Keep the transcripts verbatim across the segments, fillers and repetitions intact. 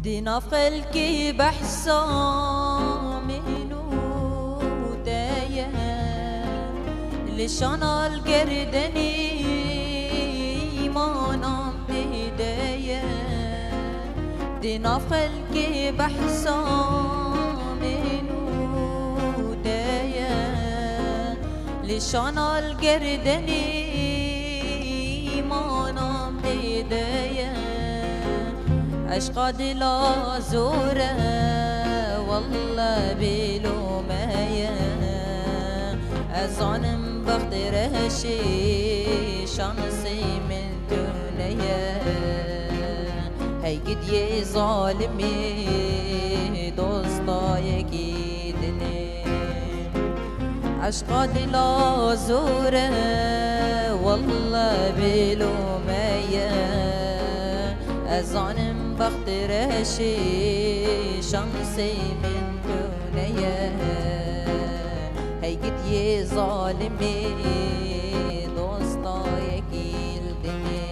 Di nav xelkê behsa min û te ye, li şana li gerdenê îmanan tê de ye. Di nav xelkê behsa min û te ye, li şana li gerdenê îmanan tê de ye. Eşqa dila zor e, welle bêlo me ye. Ez zanim bextê reşê şansê min tune ye. Hey gidiyê zalimê dosta yekî dinê. Eşqa dila zor e, welle bêlo me ye. Ez zanim bextê reşê şansê min tune ye. Hey gidiyê zalimê dosta yekî li dinê.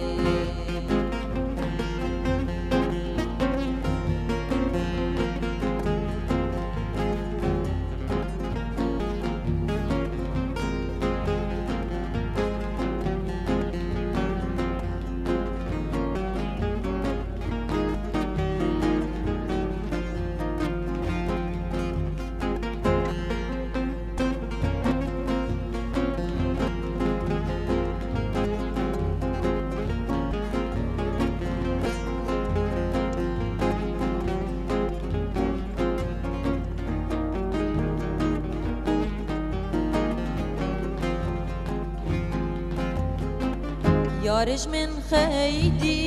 Yarij min xeydî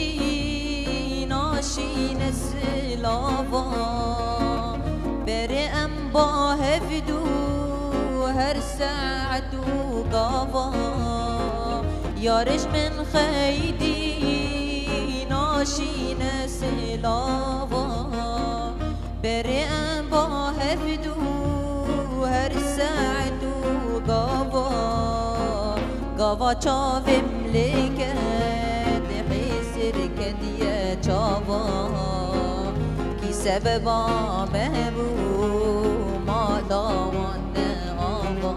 naşîne silava. Berê em ba hevdû her saet û gava. Yarij min xeydî naşîne silava. Berê em ba hevdû her saet û gava. Gava çavêm lê ket, hêsir ketiye çava. Kî sebeba me bû, mala wan ne ava.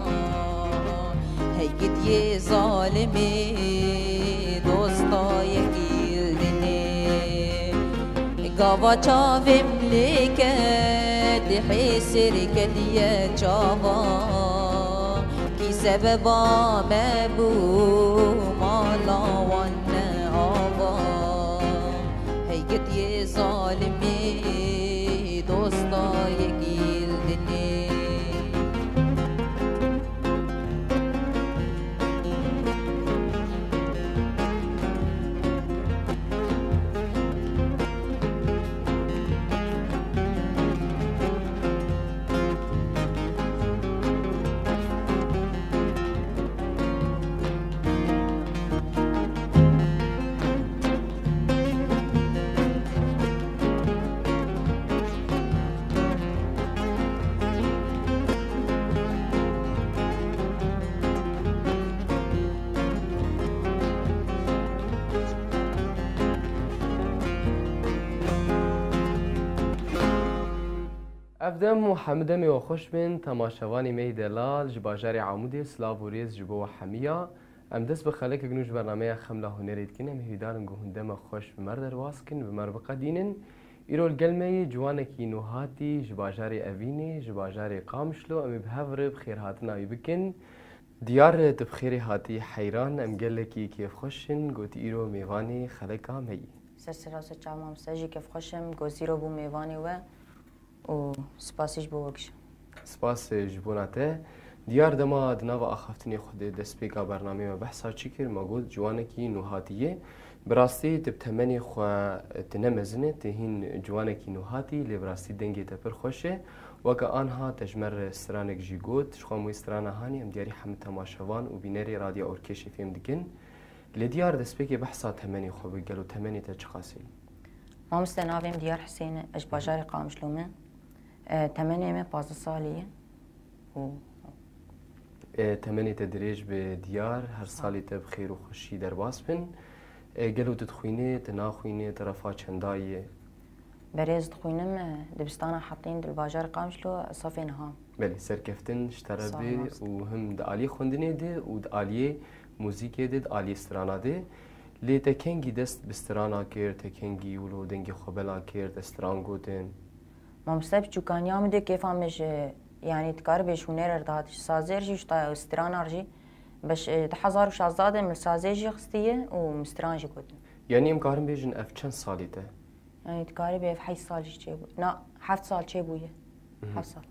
Hey gidiyê zalimê, dosta yekî li dinê. Gava çavêm lê ket, hêsir ketiye çava. Kî sebeba me bû, mala wan ne ava. Hey gidiyê zalimê, dosta yekî li dinê. Ev dem û hemû demê we xweş bên, temaşevanê me yî delal ji bajarê Amûdê, silav û rêz ji bo we hemiya. Em dest bi xelekek nû ji bernameya Xemla Hunerê dikin. Em hêvîdar in ku hûn dema xweş bi me re derbas kin, bi me re biqedînin. Îro li gel me yî ciwanekî nûhatî ji bajarê Evînê, ji bajarê Qamişlo, em ê bi hev re bi xêrhatina wî bikin. Diyar, tu bi xêrê hatî heyran, em gelekî kêfxweş in, ku tu îro mêvanê xeleka me yî. Ser sera ser çava mamoste, ez jî kêfxweş im, ku ez îro bûm mêvanê we. û spasî ji bo we gişa. Spas ji bona te. Diyar, dema di nava axaftinê xwe de destpêka bernameyê me behsa çi kir, me got ciwanekî nûhatî ye. Bi rastî tu bi temenê xwe, tu ne mezin î, tu hîn ciwanekî nûhatî, lê bi rastî dengê te pir xweş e. Weke anha te ji me re stranek jî got. Ji xwe em wê strana hanê em diyarî hemû temaşevan û bînerê Radya Orkêşê fêm dikin. Lê Diyar, destpêkê behsa temenê xwe bike, gelo temenê te çiqas e? Mamoste, navê min Diyar Husên e, ez ji bajarê Qamişlo me. E, temenê me pazdeh salî ye. Û E, temenê te dirêj be Diyar, her salê te bi xêr û xweşî derbas bin. E, gelo tu dixwînî, tu naxwînî, tu refa çendayî ye? Berê ez dixwînim, e, dibistana Hetîn di bajarê Qamişlo safê niham. Belê, serkeftin ji te re bê û him di aliyê xwendinê de û di aliyê muzîkê de, di aliyê strana de. Lê te kengî dest bi strana kir, te kengî wilo dengê xwe bela kir, te stran gotin? Mamoste, bi çûkaniya min de kêfa min ji, yanî dikaribê ji huner re dihat, ji sazê re jî, ji ta-, strana re jî. Beş, e, du hezar û şazda de min sazê jî xistiye û min stran jî gotin. Yanî em karin bêjin ev çend salî te? Yanî dikarî bê ev heyt sal jî çêbû. Na, heft sal çêbûye. Mhm. Heft sal.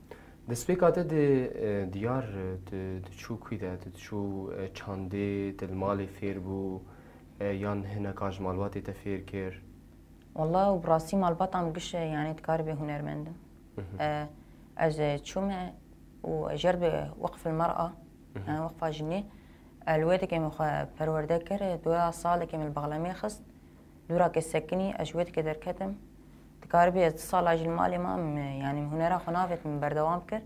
Destpêka te de, e, diyar, e, tu, tu çû kû de, tu, tu çû, e, çandê, te li malê fêr bû, e, yan hineka ji malbatê te fêr kir? Walla û bi rastî malbata min giş e, yanî dikarî bê hunermend im. Mhm. E, ez, e, çûme û ez jêr bi Weqf el Mer'a, Mhm. yanî Weqfa Jinê. E, li wê dikê min xwe perwerde kir, e, doya salekê min li Bexlemê xist. Dûra ke sekinî, ez ji wê dikê derketim. Dikarî bê ez du sala jî li malê mam, yanî min hunera xwe navêt min berdewam kir.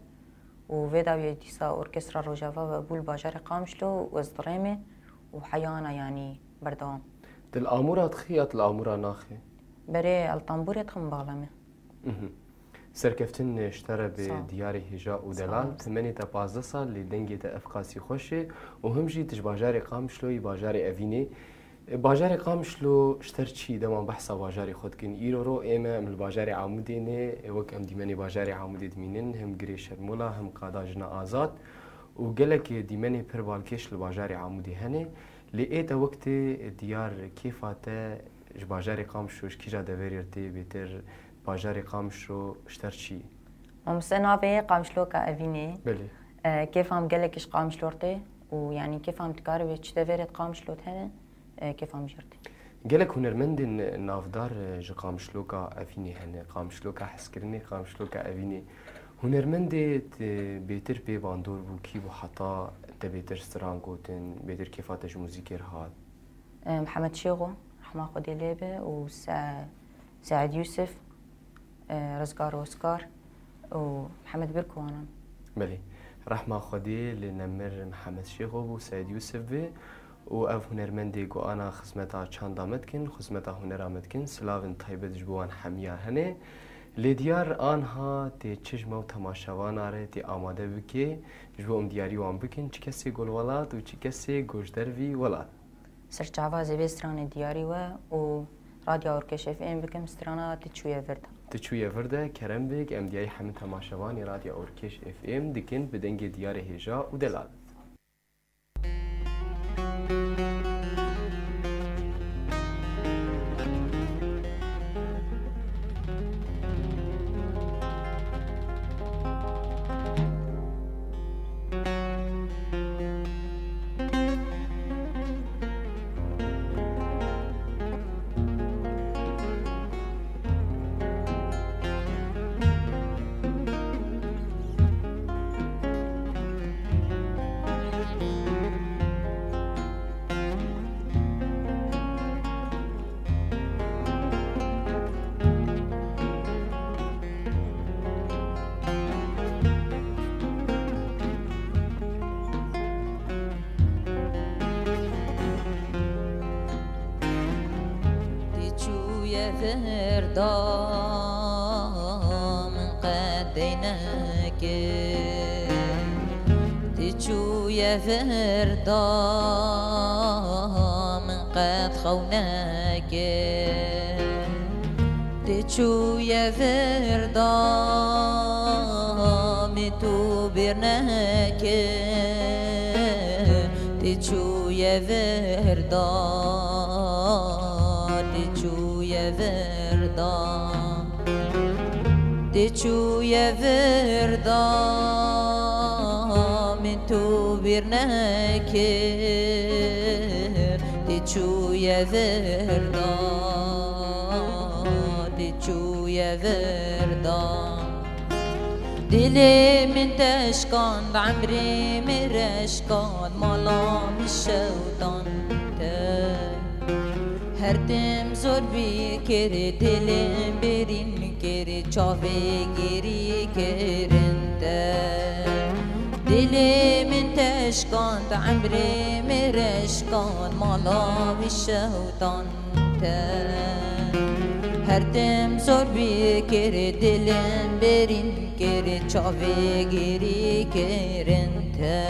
Û vê dawiyê dîsa orkestra Rojava ve bû li bajarê Qamişlo û ez dirêmê û heyana, yanî berdewam. Tu li amûra dixî ya tu li amûra naxî? Berê el tambûrê dixim baxlemê. Mhm. Serkeftin ji te re bê. Sağ ol. Diyarê hêja û delal. Sağ ol. Temenê te pazdeh sal, lê dengê te ev qasî xweş e û him jî tu ji bajarê Qamişloyî, bajarê Evînê. E, bajarê Qamişlo ji te re çi? Dema behsa bajarê xwe dikin. Îro ro ême em li bajarê Amûdê ne, e, wek em dîmenê bajarê Amûdê dimînin, him girê Şermola, him qada Jina Azad û gelek dîmenê pir balkêş li bajarê Amûdê hene. Lê ê te wek tê diyar kêfa te ji bajarê Qamişlo ji kîja deverê re tê bêtir? Bajarê Qamişlo ji te re çi? Mamoste, navê Qamişloka Evînê. Belê. E, kêfa min gelek ji Qamişlo re tê û yanî kêfa min dikarî bê çi deverê di Qamişlo de hene, e, kêfa min jê re tê. Gelek hunermendên navdar, e, ji Qamişloka Evînê hene. Qamişloka hezkirinê, Qamişloka Evînê. Hunermendê te bêtir pê bandor bû, kî bû heta te bêtir stran gotin, bêtir kêfa te ji muzîkê re hat? E, Mihemed Şêxo, rehma Xwedê lê be, û Se-, Seîd Yûsif, e, Rizgar Oskar û Mihemed Birk û anan. Belê. Rehma Xwedê li nemir Mihemed Şêxo bû, Seîd Yûsif bê û ev hunermendê ku ana xizmeta çanda me dikin, xizmeta hunera me dikin, silavên taybet ji bo wan hemiya hene. Lê diyar anha tê çi ji me û temaşevana re tê amade bikê, ji bo em diyarî wan bikin, çi kesê ku li welat û çi kesê ku ji dervî welat? Serçava zêvê stranê diyarî we û Radya Orkeş F M bikim strana Ti çûye vir de. Ti çûye vir de, kerem bik, em diyarî hemî temaşevanê Radya Orkeş F M dikin bi dengê diyarê hêja û delal. Ti çûye vir da min qet deynekê. Ti çûye vir da min qet xewnekê. Ti çûye vir da min tu bîr neke. Ti çûye vir da, ti çûye vir da. Ti çûye vir da min tu bîr neke. Ti çûye vir da, ti çûye vir da. Dilê min te şikand, emrê min re şikand, mala min şewtan te. Her tim zor bî kirî, dilê min birîn kirî, çavê girî kirin te. Dilê min te şikand, emrê min re şikand, mala min şewtan te. Her tim zor bîr kir, dilim birîn kir, çavê girî kirin te.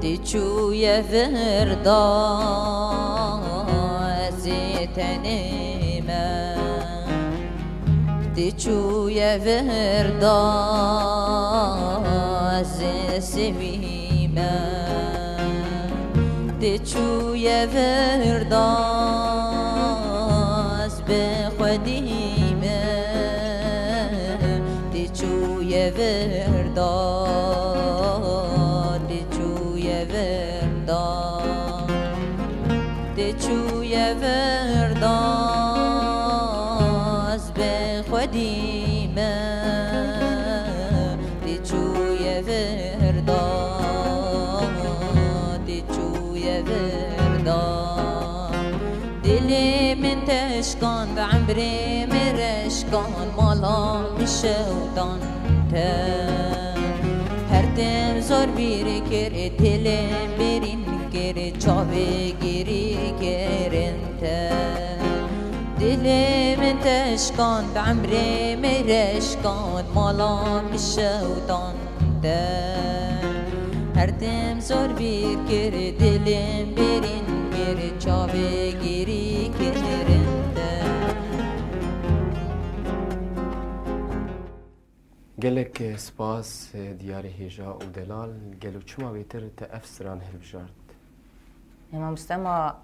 Tê çûye vir da, ez ê tenê me. Tê çûye vir da, ez ê sêwî me. Tê çûye vir da, ez bi xwedî me. Tê çûye vir da, tê çûye vir da, tê çûye vir da, ez bi xwedî me. Tê çûye vir da, tê çûye vir da. Dilê min te eşkand, emrê min reşkand, mala min şewtan te. Her tim zor bîr kir, dilê birîn kir, çavê girî kirin te. Dilê min te eşkand, emrê min reşkand, mala min şewtan te. Her tim zor bîr kir, dilim birîn kir, çavê girî kirin te. Gelek spas, diyarê hêja û delal. Gelo çima wêtir te ev stran hilbijart? Ê mamoste, ma,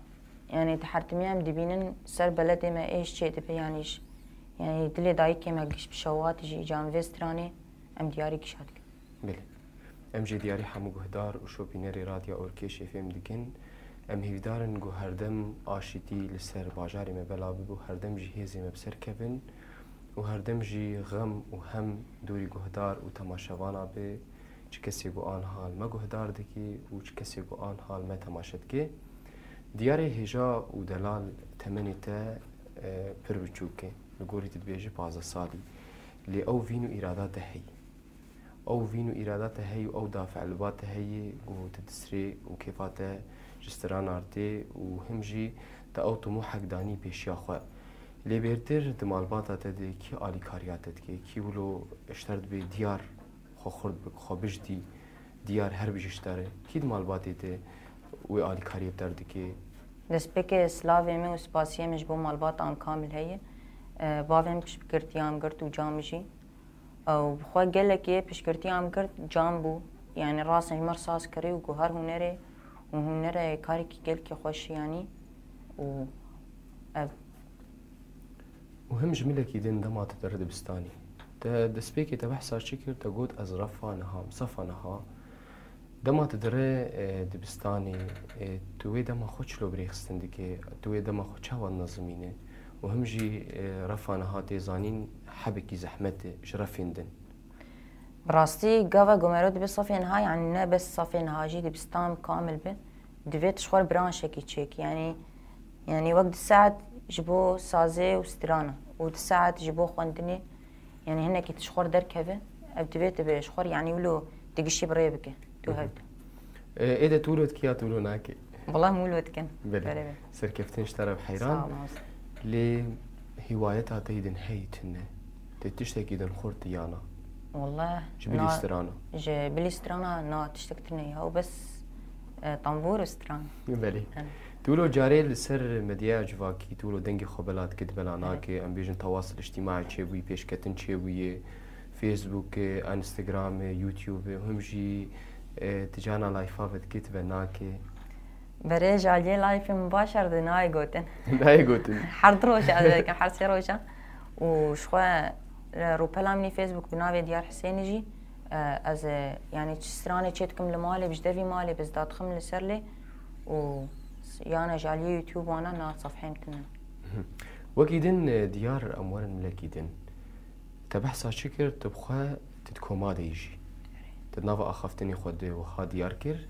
yanî, ti her timî em dibînin ser beledê me êş çêdibe, yanî, ş-, yanî, dilê dayikê me giş bi şewat jî, îca em vê stranê em diyarî gişa dikin. Belê. Em jî diyarî hemû guhdar û şopînerê Radya Orkêşê fêm dikin. Em hîvdar in ku herdem aşîtî li ser bajarê me bela bibe û herdem jî hêzê me bi ser kevin û herdem jî xem û hem dûrî guhdar û temaşevana be. Çi kesê ku an hal me guhdar dikî û çi kesê ku an hal me temaşe dikî. Diyarê hêja û delal temenê te, e, pir biçûk e. Li gorî tu dibêjî pazdeh salî. Lê ew vîn û îrada te heyî. Ew vîn û îrada te heyî û ew dafe'liba te heyî ku tu disrê û kêfa te ji strana re tê û him jî te ew timûhek danî pêşiya xwe. Lê bêrtir di malbata te de kî alîkariya te dike, kî wilo ji te re dibê diyar xwe xurt bik, xwe bijdî, diyar her bijî ji te re. Kî di malbatê te wê alîkariyê bi te re dike? Destpêkê silavê min û spasiyê min ji bo malbatan kamil heye. E, bavê min piştgirtiya min girt û ca min jî. Ew bi xwe gelekê piştgirtiya min girt, ca min bû. Yanî rast e ji min re saz kirî û ku her hunerê û hunerê karekî gelkî xweş e yanî. Û ev Û him ji milekî din dema tu dere dibistanî. Te destpêkê te behsa çi kir, te got, ez refa niha, em sefa niha. Dema tu dire, e, dibistanê, e, tu wê dema xwe çilo bi rêxistin dike, tu wê dema xwe çawa dinezimîne? Û him jî, e, refa niha tê zanîn hebekî zehmet e ji refên din. Bi rastî gava ku mero dibe safê niha, yanî ne bes safê niha jî dibistan kamil be, divê tu ji xwe re branşekî çêkî. Yanî, yanî wek du saet ji bo sazê û strana û du saet ji bo xwendinê, yanî hinekî tu ji xwe re derkeve, ev divê tu bê ji xwe re, yanî wilo tu gişî bi rê bike, tu Hı hı. hev de. E, ê de tu wilo dikî ya tu wilo nakî? Wela min wilo dikin. Belê. Belê, belê. Serkeftin ji te re bi heyran. Sağ ol, mamoste. Lê hîwayeta te yê din heyî tune? Tê tiştekî din xurt yana? Wela Ji bilî na-, strana? Ji bilî strana na tiştek tune ya. Û bes, e, tambûr û stran. Belê. Evet. Tu wilo carê li ser medyaya civakî, tu wilo dengê xwe bela dike, tu bela Evet. nake, em bêjin tewas îctîmaî çêbûyî, pêşketin çêbûyî, Facebook, Instagram, YouTube, him jî, e, tu carna layfa vedikî, tu venake. Berê ji aliyê layfê min başar de nayê gotin. Nayê gotin. Her du roja ez vedikim, her sê roja. Û ji xwe, e, rûpela min ê Facebook bi navê Diyar Hisênî jî, e, ez, e, yanî çi stranê çê dikim li malê, bi ji devî malê, bi ez dadixim li ser lê û Yana ji aliyê YouTube wana na sefheyê min tune. Wekî din, e, Diyar, em werin milekî din. Te behsa çi kir? Tu bi xwe, tu di koma de yî jî. Tu di nava axaftinê xwe de wiha diyar kir.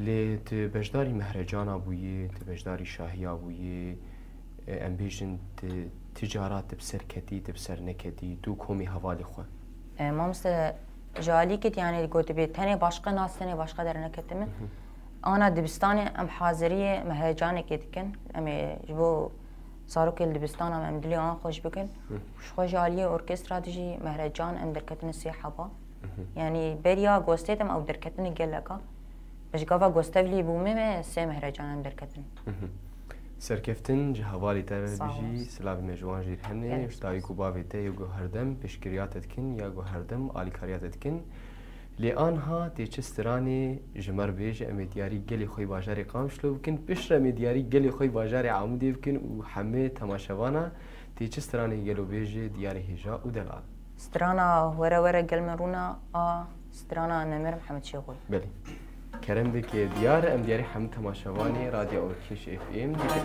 Lê tu beşdarî mehrecana bûyî, tu beşdarî şahiya bûyî, e, em bêjin tu, tu cara tu bi ser ketî, tu bi ser neketî, tu û komê hevalê xwe. E, mamoste, ji alîkê, yanî, gotibê, tenê başqa nas, tenê başqa derneketime. Mhm. Ana dibistanê em haziriyê mehrecanekê dikin. Em ê ji bo zarokê li dibistana em dilê wan xweş bikin. Hı. Ji xwe ji aliyê orkestra de jî mehrecan em derketine sê heba. Mhm. Yanî beriya gostê de em ew derketine geleka. Ji gava gostevlî bûme me sê mehrecan em derketin. Mhm. Serkeftin ji hevalê te re bijî, silavê me ji wan jî hene, ji dayik û bavê te ya ku herdem piştgiriya te dikin, ya ku herdem alîkariya te dikin. Lê anha tê çi stranê ji me re bêje, em ê diyarî gelê xwe yê bajarê Qamişlo bikin, piştre em ê diyarî gelê xwe yê bajarê Amûdê bikin û hemê temaşevana tê çi stranê gelo bêje diyarê hêja û delal. Strana Were Were Gel Min Rûne a strana Nemir Mihemed Şêxoyî. Belê. Kerem bike Diyar, em diyarî hemû temaşevanê Radyo Orkeş F M dikin.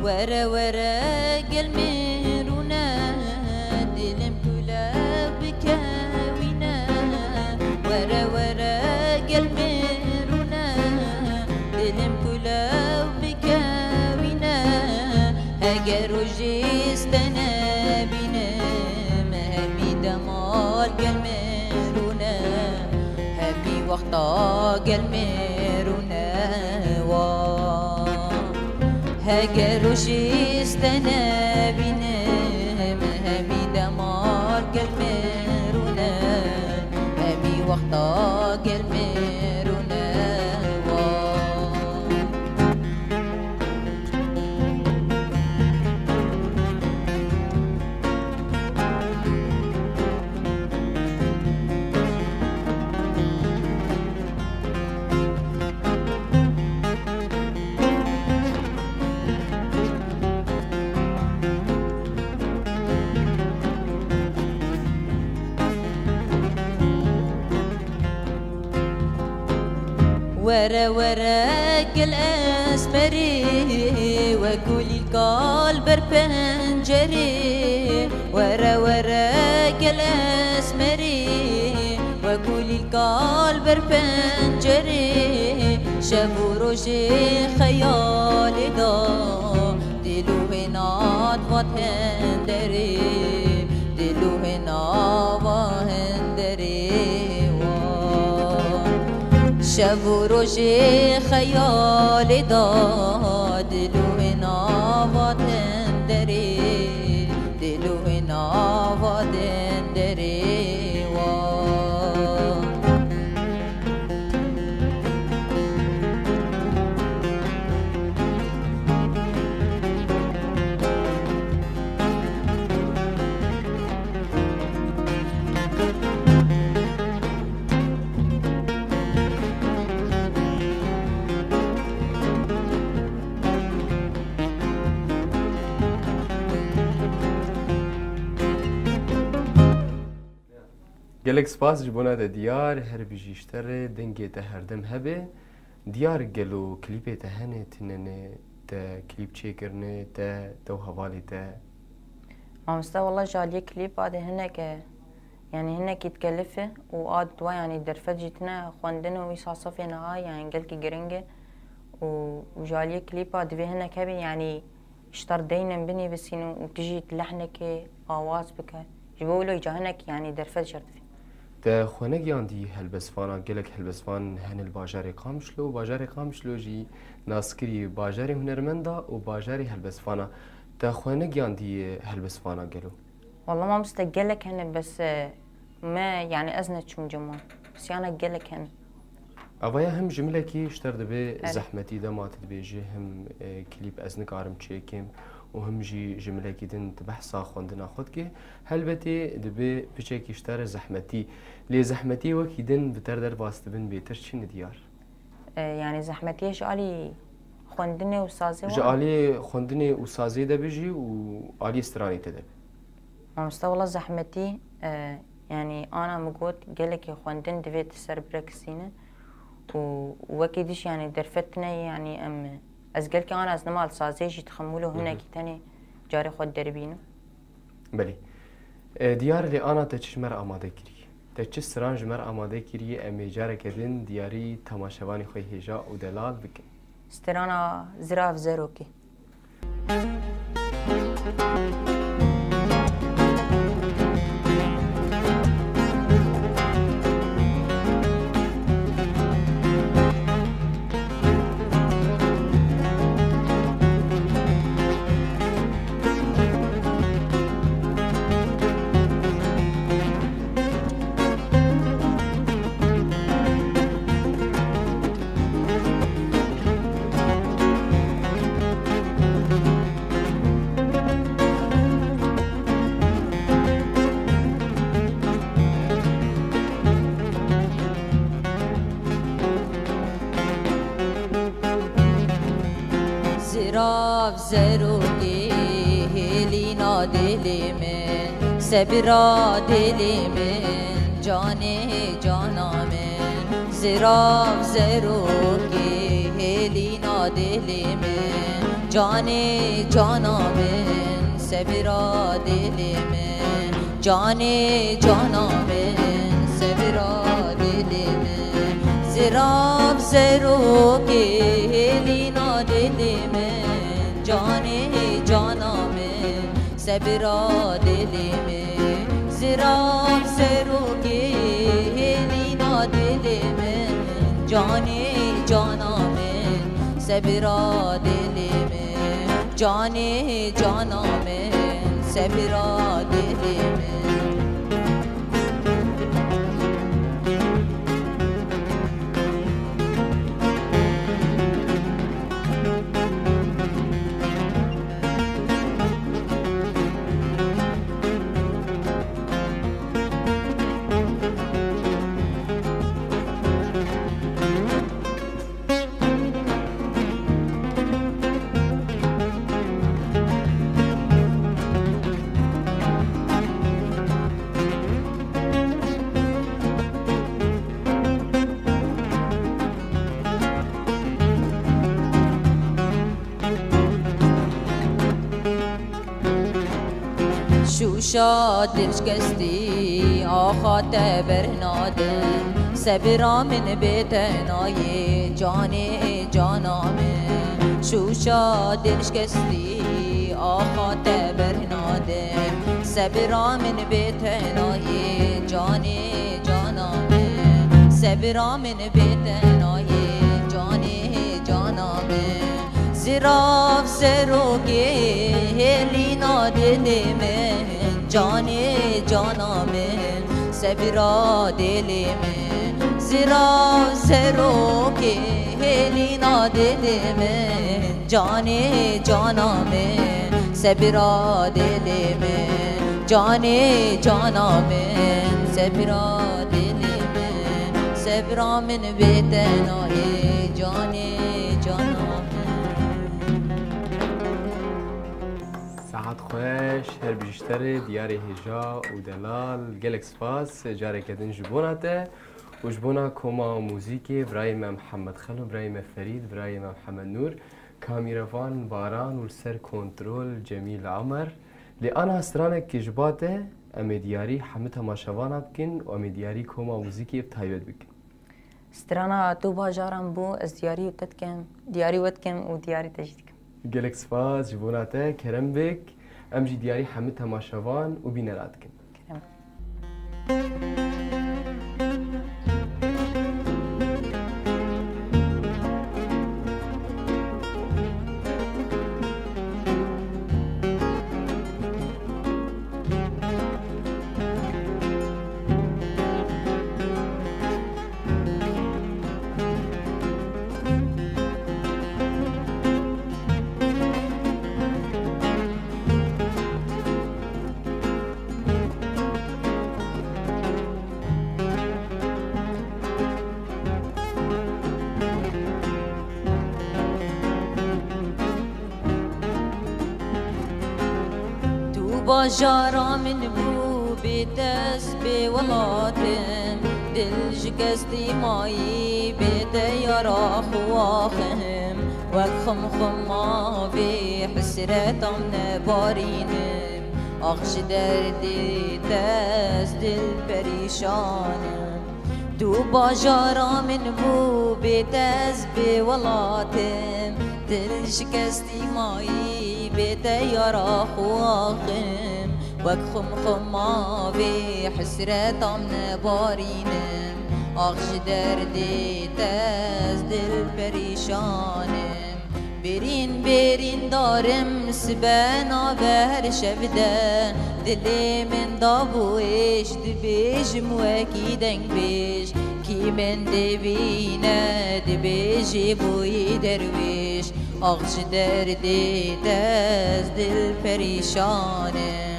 Were were gel min rûne, dilim kulew bikewîne. Were were gel min rûne, dilim kulew bikewîne. Heger rojî stene bînim, hemî dema gel min rûne, hemî wexta gel min rûne wa. Heger rojî stene bînim, hemî dema gel min rûne, hemî wexta gel min rûne wa. Were were gel esmerî, wekû lîlka li ber pencerê. Were were gel esmerî, wekû lîlka li ber pencerê. Şev û rojê xeyalê da, dil û hêna divat henderê, dil û hêna va henderê wa. Şev û rojê xeyalê da, dil û hêna va tenderê, dil û hêna va tenderê wa. Gelek spas ji bona te Diyar, her bijî ji te re, dengê te herdem hebe. Diyar, gelo klîpê te hene, tune ne, te klîp çêkirine, te, te û hevalê te? Mamoste, wela ji aliyê klîpa de hinek e, yanî hinekî dikelif e û a diwa, yanî derfet jî tune xwendin û îsa sefê niha, yanî gelkî giring e û, û ji aliyê klîpa divê hinek hebe, yanî ji te re deynin binivîsînin û tu jî lehnekê awaz bike. Ji bo wilo îca hinek, yanî derfet jê re divê. Te xwe negiyandî helbestvana, gelek helbestvan hene li bajarê Qamişlo û bajarê Qamişlo jî naskirî bajarê hunermenda û bajarê helbestvana. Te xwe negiyandî helbestvana gelo? Walla mamoste gelek hene bes, e, me, yani ez neçûm cem wan. Siyana gelek hene. Avaya him ji milekî ji te re dibe Erê. zehmetî dema tu dibêjî him, e, klîp ez nikarim çêkim û him jî ji milekî din tu behsa xwendina xwe dikî. Helbetî dibe piçekî ji te re zehmetî. Lê zehmetiyê wekî din bi te re derbas dibin bêtir çi ne diyar? E, yani zehmetiyê ji alî xwendinê û sazê Ji wan? alî xwendinê û sazê de bijî û alî stranê te de be. Mamoste wela zehmetî, e, yani ana min got gelekî xwendin divê tu ser birekisîne û wekî diş yani derfet tune ye yani em, ez gelkî ana ez nema li sazê jî dixim wilo Hı hı. hinekî tenê carê xwe derbînim. Belê. E, diyar lê ana te çi ji me re amade kirî? Te çi stran ji me re amade kirî? Em ê careke din diyarî temaşevanê xwe hêja û delal bikin. Strana Zirav Zerokê. Zirav zerokê hêlîna dilê min, sebira dilê min, canê cana min. Zirav zerokê hêlîna dilê min, canê cana min, sebira dilê min. Canê cana min, sebira dilê min. Zirav zerokê hêlîna dilê min. Canê cana min, sebira dilê min. Zirav zerokê hêlîna dilê min. Canê cana min, sebira dilê min. Canê cana min, sebira dilê min. Şûşa dilşikestî axa te bernadin, sebira min bê te nayê, canê cana min. Şûşa dilşikestî axa te bernadin, sebira min bê te nayê, canê cana min. Sebira min bê te nayê, canê cana min. Zirav serokê hêlîna dilê min, canê cana min, sebira dilê min. Zirav serokê hêlîna dilê min, canê cana min, sebira dilê min. Canê cana min, sebira dilê min. Sebira min bê te nayê, canê cana min. Saet xweş, her bijî ji te re, diyarê hêja û delal. Gelek spas, careke din ji bona te û ji bona koma muzîkê, birayê me Mihemed Xelo, birayê me Ferîd, birayê me Mihemed Nûr, kamîrevan Baran û li ser kontrol Cemîl Amer. Lê ana stranek ji ba te, em ê diyarî hemî temaşevana bikin û em ê diyarî koma muzîkê bi taybet bikin. Strana Tu bajaran bû, ez diyarî te dikim, diyarî we dikim û diyarî te jî dikim. Gelek spas ji bona te, kerem bik. Em jî diyarî hemî temaşevan û bînera dikin. Kerem. Bajara min bû bê dest bê welatim, dil ji kes tîmayî bê teyara xwe axim, wek xim xima vê hesretan nebarînim, ax ji derdê te ez dil perîşan im. Tu bajara min bû bê te ez bê welatim, dil ji kes tîmayî bê teyara xwe axim, wek xim xima vê hesretan nebarînim, ax ji derdê te ez dil perîşan im. Bêrîn bêrîn darim sibe nave her şev de, dilê min dabû êş, dibêjim wekî dengbêj, kî min dibîne dibêjî bûyî derwêş, ax ji derdê te ez dil perîşan im.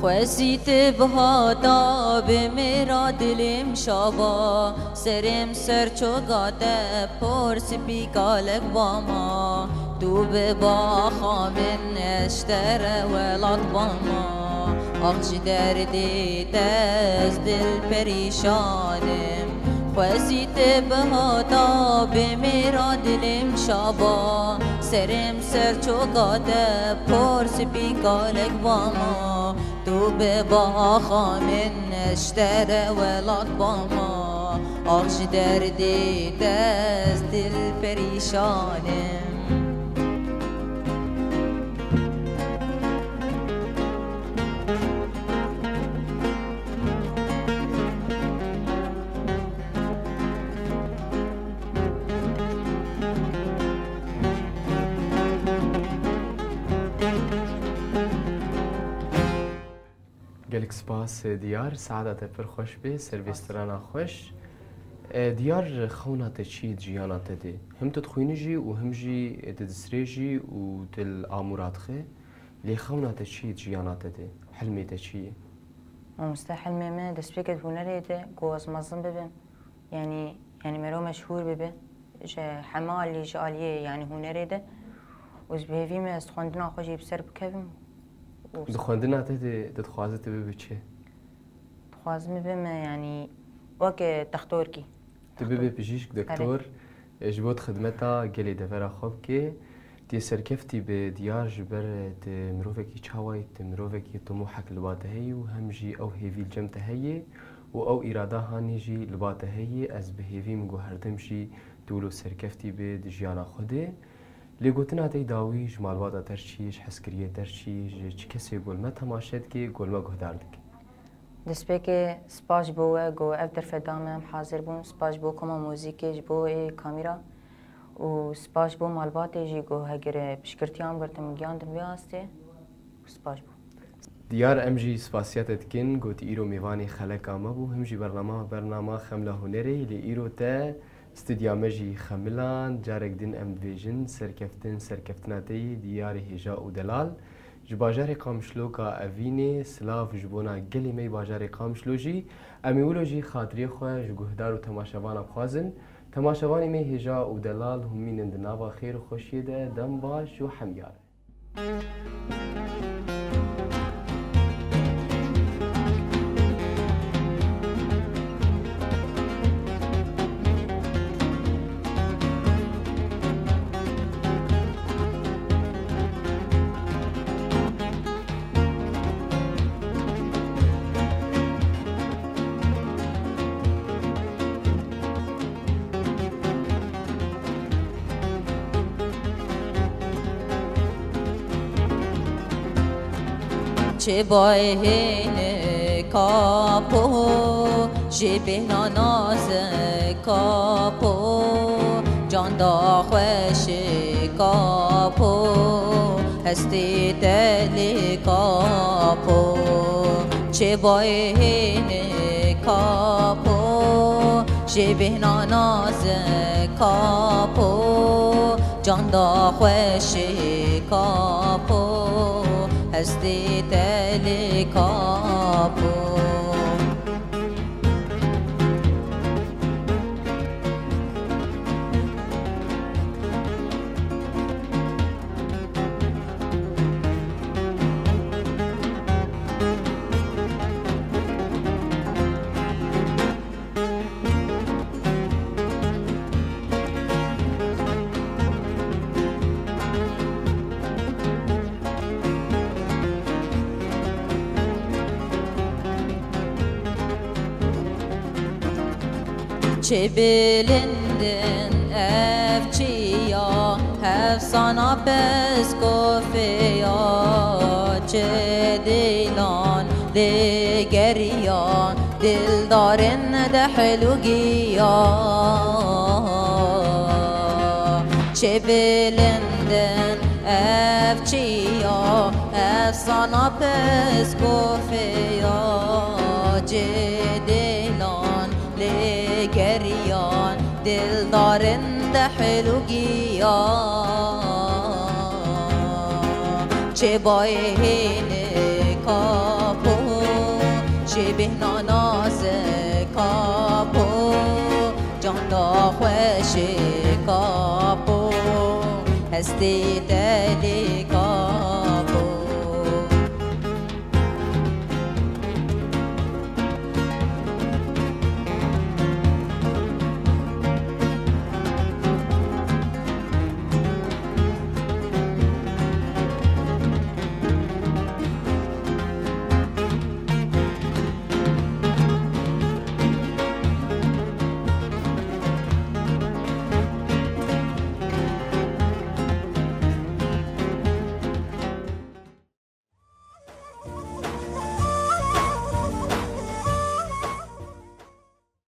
Xwezî tu bihata bi min ra dilêm şaba, serêm ser çoka te por spî kalek bama, tu bi baxa min ez ji te re welat bama, ax ji derdê te ez dil perîşan im. Xwezî tu bihata bi min ra dilêm şaba, serêm ser çoka te por spî kalek bama, tu bi baxa min ez ji te re welat bama, ax ji derdê te ez dil perîşan im. Gelek spas, Diyar. Saeta te pir xweş be, ser vê strana xweş. E, Diyar, xewna te çi ye di jiyana te de? Him tu dixwînî jî û him jî tu disrêjî û tu li amûra dixî. Lê xewna te çi ye di jiyana te de? Hilmê te çi ye? Mamoste, hilmê me destpêkê di hunerê de, ku ez mezin bibim. Yanî, yanî mero meşhûr bibe ji heme alî, ji aliyê, yanî hunerê de. Û ez bi hêvî me ez xwendina xwe jî bi ser bikevim. Û Di xwendina te de tu dixwazî tu bibe çi? Dixwazim bibim, yanî weke textorkî. Tu bibe pijîşk, Erê. doktor, e, ji bo tu xidmeta gelê devera xwe bike. Tu yê serkeftî be Diyar, ji ber tu mirovekî çawa yî, tu mirovekî timohek li ba te heye û hem jî ew hêvî li cem te heye û ew îrada hanê jî li ba te heye. Ez bi hêvî min ku herdem jî tu wilo serkeftî be di jiyana xwe de. Lê gotina te yê dawî ji malbata te re çi ye, ji hezkiriyê te re çi ye, ji çi kesê ku li me temaşe dike, ku li me guhdar dike? Destpêkê spas ji bo we ku ev derfet da me, em hazir bûn. Spas ji bo koma muzîkê, ji bo wê kamîra û spas ji bo malbatê jî ku heger piştgirtiya min girtin, min gihand vê astê. Spas ji bo. Diyar, em jî spasiya te dikin, ku tu îro mêvanê xeleka me bû, him jî bernama, bernama Xemla Hunerê, lê îro te Stûdya me jî xemilan, carek din em dibêjin serkeftin, serkeftina te yî Diyarê Hêja û Delal. Ji bajarê Qamişloka Evînê, silav ji bona gelê me yê bajarê Qamişlo jî. Em ê wilo jî xatirê xwe ji guhdar û temaşevana bixwazin. Temaşevanê me Hêja û Delal hûn mînin di nava xêr û xweşiyê de, dem baş û hemyar. Çi bay hêne kapo, Ji bêhna nazik kapo, can da xweşik kapo, hestê te lê kapo. Çêbayê hênik kapo, ji bêhna nazik kapo, can da xweşik kapo, hestê te lê kapo. Çi bilind in ev çiya, hevsana peskofê ya, çi dilan digeriya, dildarên dehlûgiya. Çi bilind in ev çiya, hevsana peskofê ya, cê dilan lê geriyan, dildarên dehlûgiya. Çêbayê hênik kapo, ji bêhna nazik kapo, can da xweşik kapo, hestê te lê kapo.